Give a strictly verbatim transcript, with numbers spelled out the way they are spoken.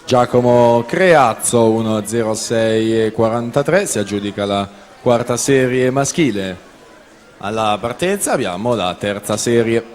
Giacomo Creazzo, uno zero sei e quarantatré, si aggiudica la quarta serie maschile. Alla partenza abbiamo la terza serie.